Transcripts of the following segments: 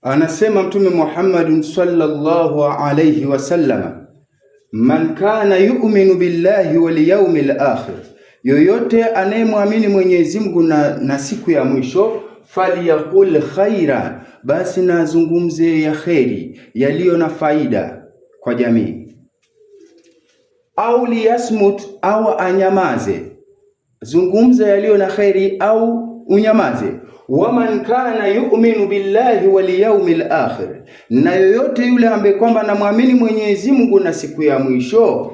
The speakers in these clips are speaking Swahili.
Anasema Mtume Muhammadun sallallahu alayhi wasallama, man kana yu'minu billahi wal yawmil akhir, yoyote anayemwamini Mwenyezi Mungu na siku ya mwisho, falyaqul khaira, basi na azungumze ya kheri yaliyo na faida kwa jamii, au liyasmut, au anyamaze. Zungumza yaliyo na kheri au unyamaze. Waman kana yu'minu billahi wal yawmil akhir, na yoyote yule ambaye kwamba anamwamini Mwenyezi Mungu na siku ya mwisho,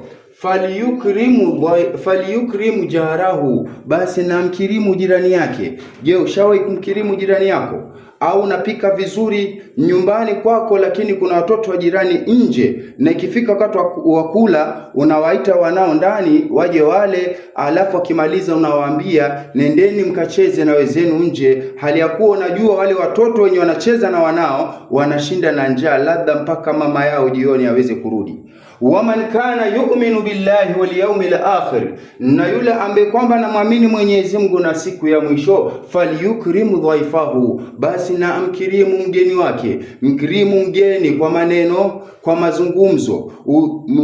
falyukrimu jarahu, basi na mkirimu jirani yake. Je, ushawahi kumkirimu jirani yako? Au unapika vizuri nyumbani kwako, lakini kuna watoto wa jirani nje, na ikifika wakati wa kula unawaita wanao ndani waje wale, alafu akimaliza unawaambia nendeni mkacheze na wenzenu nje, hali ya kuwa unajua wale watoto wenye wanacheza na wanao wanashinda na njaa, labda mpaka mama yao jioni aweze kurudi. Waman kana yu'minu billahi wal yawmil akhir, na yule ambaye kwamba anamwamini Mwenyezi Mungu na siku ya mwisho, falyukrimu dhaifahu, basi na amkirimu mgeni wake. Mkirimu mgeni kwa maneno, kwa mazungumzo.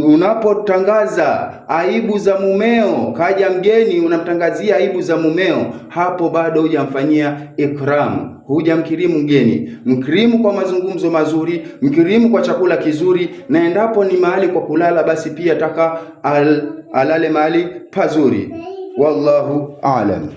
Unapotangaza aibu za mumeo, kaja mgeni unamtangazia aibu za mumeo, hapo bado hujamfanyia ikram, hujamkirimu mgeni. Mkirimu kwa mazungumzo mazuri, mkirimu kwa chakula kizuri, na endapo ni mahali kwa kulala, basi pia taka alale mahali pazuri. Wallahu a'lam.